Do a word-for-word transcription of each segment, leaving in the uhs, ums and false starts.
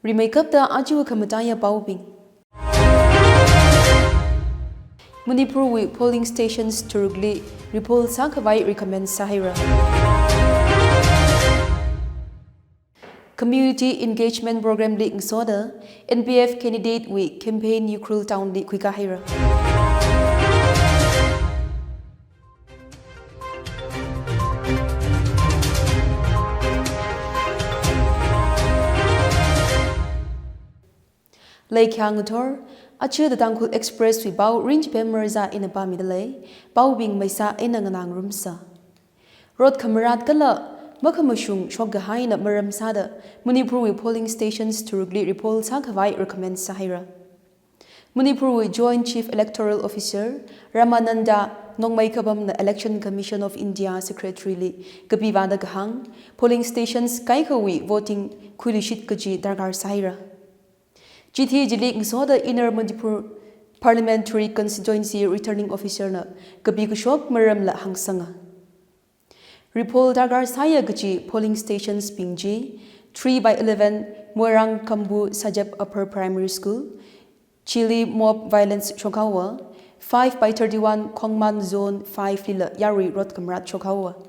Rimeikapta aja khamataiya paobing. Manipurwui polling stations tharukli repoll sākhavai recommend sāhaira. Community Engagement Programme li ngasoda N P F candidate wui campaign Ukhrul Town li khuikāhaira. Leikhyang ngathor, aja The Tangkhul Express wui pao rinchipem marzā eina pāmida lei, paobing maisā eina nganāngarumsa. Rot khamarat kala makhamashung shokkahaina maram sāda Manipurwui polling stations tharukli repoll sākhavai recommend sāhaira. Manipurwui Joint Chief Electoral Officer Ramananda Nongmeikapamna Election Commission of India Secretary li kapi vāda kahāng, polling stations kaikhawui voting khuiluishit kaji darkar sāhaira. Chithi chili ngasoda Inner Manipur Parliamentary Constituency Returning Officer na kapi kashok maramla hāngsanga. Repoll darkar sāya kaji polling stations bing chi three by eleven Moirang Kambu Sajep Upper Primary School, chili mob violence shokhaowa, five by thirty-one Khongman Zone five lila yarui rot khamarat shokhaowa,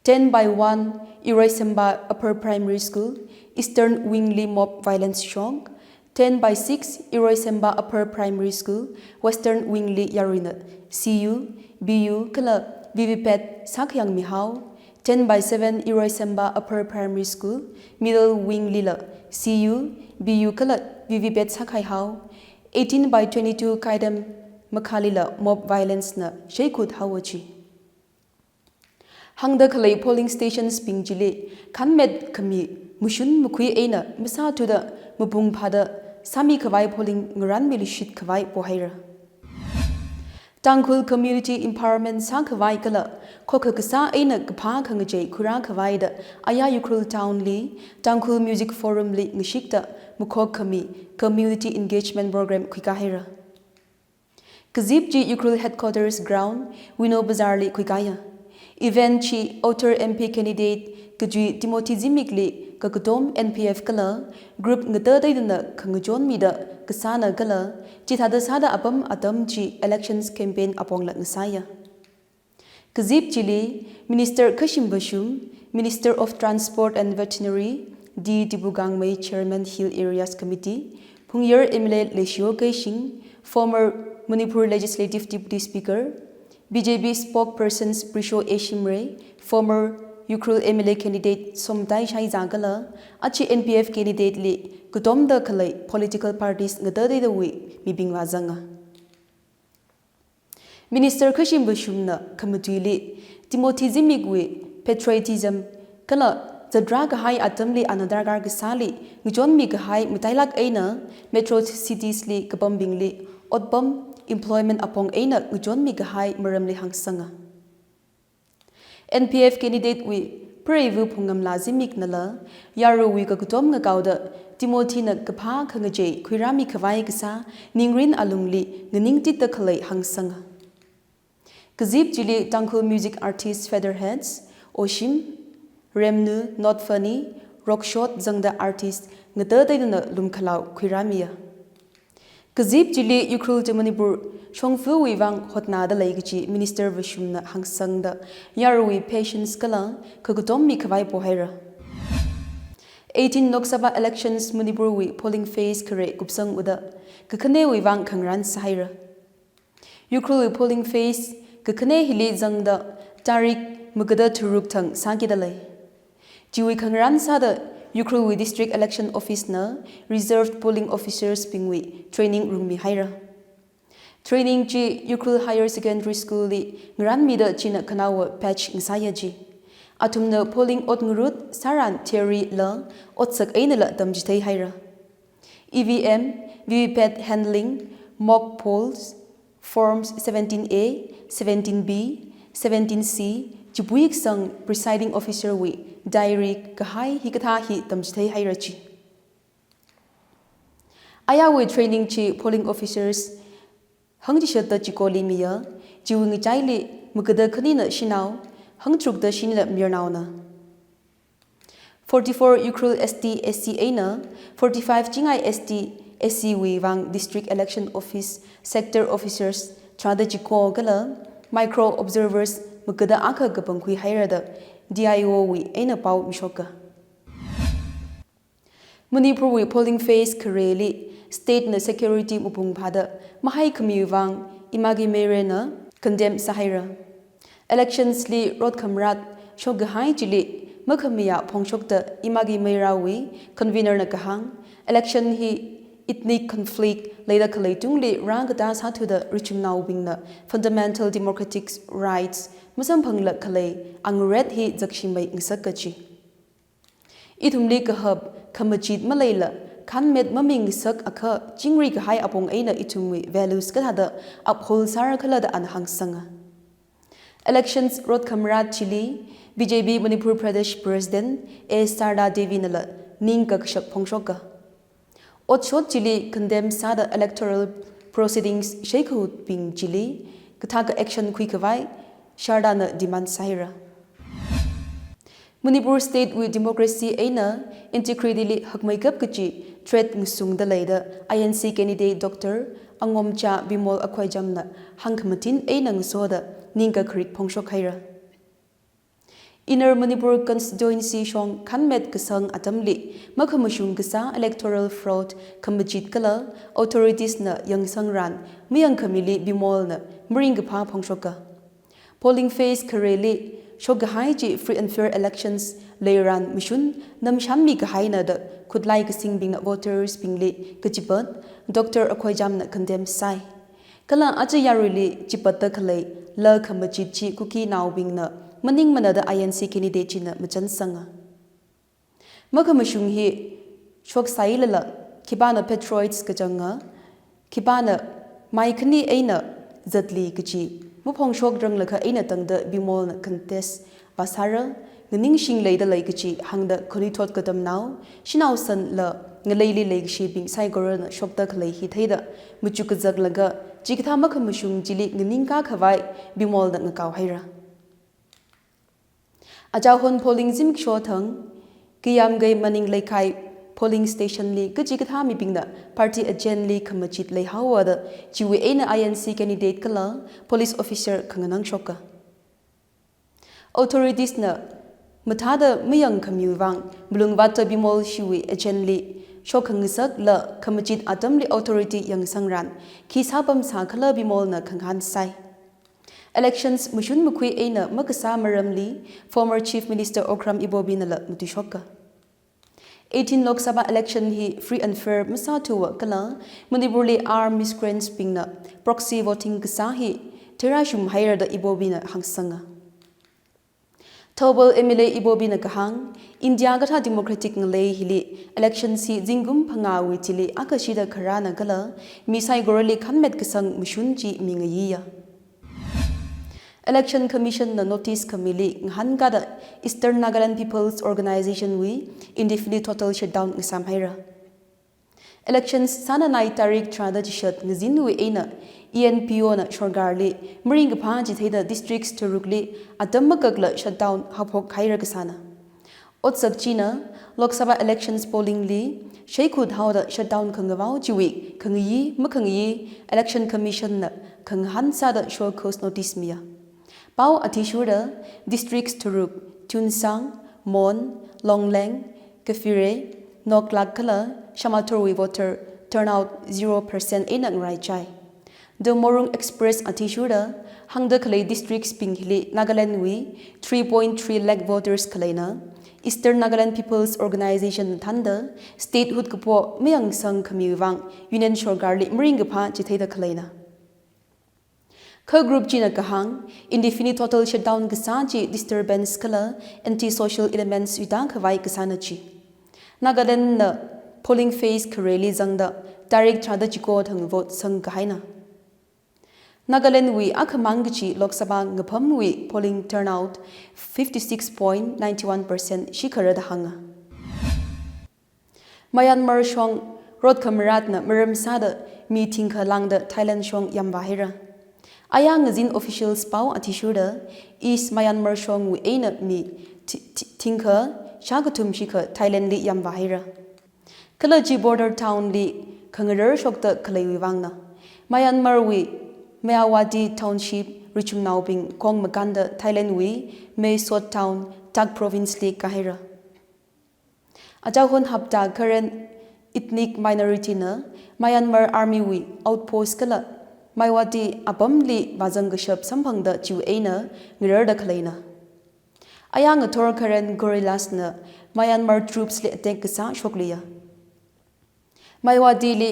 ten by one Iroisemba Upper Primary School, Eastern Wing li mob violence shok, ten by six Iroisemba Upper Primary School, Western Wing li yaruina C U, B U kala V V P A T sākhayangmihao, ten by seven Iroisemba Upper Primary School, Middle Wing lila C U, B U kala V V P A T sākhaihao, eighteen by twenty-two Kaidam Makhalila mob violence na sheikhut haowa ji. Hāngda khalei polling stations bing chili khanmet khami mashun makhui eina masāthuda mapung phāda sāmikhavai polling ngaranmiluishit khavai pohaira. Tangkhul community empowerment sākhavai kala khokha kasā eina kaphā khangachei khuirākhavai da aya Ukhrul Town li Tangkhul Music Forum li ngashikta makhok khami community engagement programme khuikāhaira. Kazip chi Ukhrul Headquarters Ground, Wino Bazar li khuikāya. Event chi outer M P candidate kajui Timothy Zimik li kakatom N P F kala group ngatei teidana khangachonmida kasāna kala chithāda sāda apam atam chi elections campaign apongla ngasāya. Kazip chili Minister Khashim Vashum, Minister of Transport and Veterinary, D Tipukangmei, Chairman Hill Areas Committee, Phungyar M L A Leishiyo Keishing, former Manipur Legislative Deputy Speaker, B J P spokespersons Prisho A Shimray, former Ukhrul M L A candidate Somtai Shaiza kala aja N P F candidate li katomda khalei political parties ngatei teidawui mibing vāzanga. Minister Khashim Vashumna khamatuili Timothy Zimik wui patriotism kala zatrā kahai atamli ana darkar kasāli ngachonmi kahai matailak eina metro cities li kapambingli otpam employment apong eina ngachonmi kahai maramli hāngsanga. N P F candidate wui Preivu Phungamla Zimik nala yaruwui kakatom ngakaoda Timothy na kaphā khangachei khuirāmi khavai kasā ningrin alungli nganingtitda khalei hāngsanga. Kazip chili Tangkhul music artist Featherheads, Oshim, Remnu, Not Funny, Rockshot zangda artist ngatei teidana lumkhalao khuirāmiya. Kazip chili Ukhrul chi Manipur shongfawui vang hotnada lei kaji Minister Vashumna hāngsangda yaruwui patience kala kakatommi khavai pohaira. Eighteen Lok Sabha elections Manipurwui polling phase khare kupsang uda kakhanewui vang khangarān sāhaira. Ukhrulwui polling phase kakhane hili zangda tarik magada tharuk thang sākida lei. Chiwui khangarān sāda Ukhrulwui District Election Office na reserved polling officers bingwui training rungmihaira. Training chi Ukhrul Higher Secondary School li ngarānmida china khanaowa batch ngasāya ji. Athumna polling ot ngarut sāran theory la otsak einala tamchitheihaira. E V M, V V P A T handling, mock polls, Forms seventeen A, seventeen B, seventeen C, chipui kasang presiding officer wui diary kahai hikathā hi tamchitheihaira ji. Ayawui training chi polling officers hangchishatta chikoli miya, chiwui ngachaili magada khanina shanao, hangtharukta shanila mayarnaona. Forty-four Ukhrul S T S C eina forty-five Chingai S T S C wui vang District Election Office, Sector Officers tharāda chiko kala micro observers magada akha kapangkhui haira da D I O wui eina pao mishoka. Manipur wui polling phase khareli state na security mapung phāda mahai khami vang Imagi Meira na condemn sāhaira. Elections li rot khamarat shokkahai chili makhamayā phongshokta Imagi Meira wui convener na kahāng, election hi ethnic conflict leida khalei tungli rākatā sāthuda richumnaobingna fundamental democratic rights masamphangla khalei angaret hi zakshimei ngasak kachi. Ithumli kahap, khamachit maleila, khanmet mamingasak akha chingri kahai apong eina ithumwui values kathāda uphold sāra khala da ana hāngsanga. Elections rot khamarat chili B J P Manipur Pradesh President A Sharda Devi nala ningkakashak phongshoka. Otshot chili condemn sāda electoral proceedings sheikahutbing chili kathāka action khuikhavai Sharda na demand sāhaira. Manipur state wui democracy eina integrity li hakmeikap kachi threat ngasungda leida I N C candidate Doctor Angomcha Bimol Akhwaijam na hāngkhamatin eina ngasoda ningkakharik phongshok haira. Inner Manipur constituency shong khanmet kasang atamli makhamashung kasā electoral fraud khamachit kala authorities na yangsangran mayangkhamili Bimol na maringkaphā phongshoka. Polling phase khareli shokkahai chi free and fair elections leiran mashun namshanmi kahaina da khutlai kasingbingna voters bingli kachipat Doctor Akhwaijam na condemn sāi. Kala aja yaruili chipatta khalei la khamachit chi Kukinaobingna maningmana da I N C candidate china machansanga. Makhamashung hi shoksāilala, khipāna patriots kachanga, khipāna maikhani eina zatli kachi maphongshokranglakha eina tangda Bimol na contest vāsāra, nganingshing leida lei kachi hāngda khanuithot katamnao, shanao san la ngaleili leikashibing saikorana shokta khalei hi theida machuk kazaklaga chikathā makhamashung chili nganingkakhavai Bimol na ngakao haira. Achahon polling zimiksho thang, Kiyamgei Maning Leikai polling station li kachikathā mibingna party agent li khamachit leihaowa da chiwui eina I N C candidate kala police officer khanganang shoka. Authorities na mathāda mayangkhami vang malungvātta Bimol shiwui agent li shok khangasak la khamachit atamli authority yangsangran khi sāpam sākhala Bimol na khangahān sāi. Elections mashun makhui eina makasā maramli former Chief Minister Okram Ibobi nala matuishoka. Eighteen Lok Sabha election hi free and fair masāthuwa kala Manipur li armed miscreants bingna proxy voting kasā hi theirāshum haira da Ibobi na hāngsanga. Thoubal M L A Ibobi na kahāng, India kathā democratic ngalei hili elections hi zingkum phangāwui thili akashida kharāna kala mi saikorali khanmet kasang mashun chi mingayiya. Election Commission na notice khamili ngahānkada Eastern Nagaland People's Organization wui indefinite total shutdown ngasām haira. Elections sānanai tarik tharāda chishat ngazinwui eina E N P O na sorkarli maringkaphā chitheida districts tharukli atam makakla shutdown haophok haira kasāna. Otsak china Lok Sabha elections polling li sheikhut haoda shutdown khangavao chiwui khangayi makhangayi Election Commission na khangahān sāda show cause notice miya. Pao athishurda districts tharuk, Tuensang, Mon, Longleng, Kiphire, Noklak kala Shamatorwui voter turnout zero percent eina ngaraichai. The Morung Express athishurda hāngda khalei districts bing hili Nagaland wui three point three lakh voters khaleina, Eastern Nagaland People's Organization thānda statehood kapo mayangsang khami vang Union sorkarli maringkaphā chitheida khaleina. Kha group china kahāng, indefinite total shutdown kasā chi disturbance kala anti-social elements yuida khavai kasāna chi. Nagaland na polling phase khareli zangda tarik tharāda chiko thang vote sangkahaina. Nagaland wui akhamang kachi Lok Sabha ngaphamwui polling turnout fifty six point nine one percent shikhara da hānga. Myanmar shong rot khamaratna maram sāda mi thingkha lāngda Thailand shong yamvā haira. Aya ngazin officials pao athishurda East Myanmar shongwui eina mi thi- thi- thingkha shākathum shikha Thailand li yāmvāhaira. Kala chi border town li khangarar shokta khaleiwui vangna. Myanmar wui Myawaddy Township richumnaobing khong makānda Thailand wui Mae Sot Town, Tak Province li kāhaira. Achahon hapta Karen ethnic minority na Myanmar Army wui outpost kala Myawaddy apamli vāzang kashap samphangda chiwui eina ngararda khaleina. Aya ngathor Karen guerrillas na Myanmar troops li attack kasā shokliya. Myawaddy li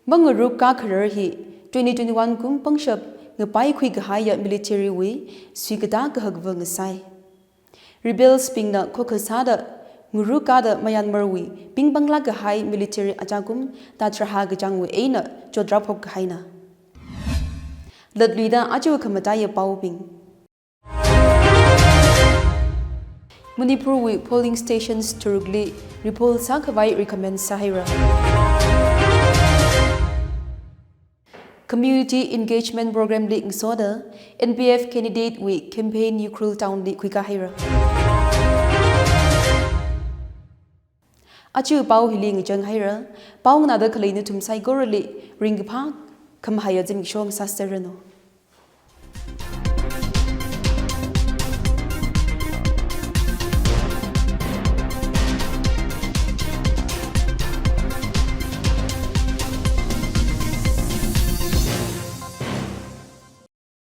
mangaruk kakharar hi twenty twenty-one kum pangshap ngapaikhui kahaiya military wui suikatā kahakva ngasai. Rebels bingna khokha sāda ngaruk kāda Myanmar wui pingpanglāk kahai military achakum tacharaha kachangwui eina chotrāphok kahaina. Latluida aja khamataiya paobing. Manipur wui polling stations tharukli repoll sākhavai recommend sāhaira. Community engagement program li ngasoda N P F candidate wui campaign Ukhrul town li khuikāhaira. Aja pao hili ngachang haira, pao nganāda khalei nathum saikorali ringkaphā khamahaiya zimiksho ngasāserranu.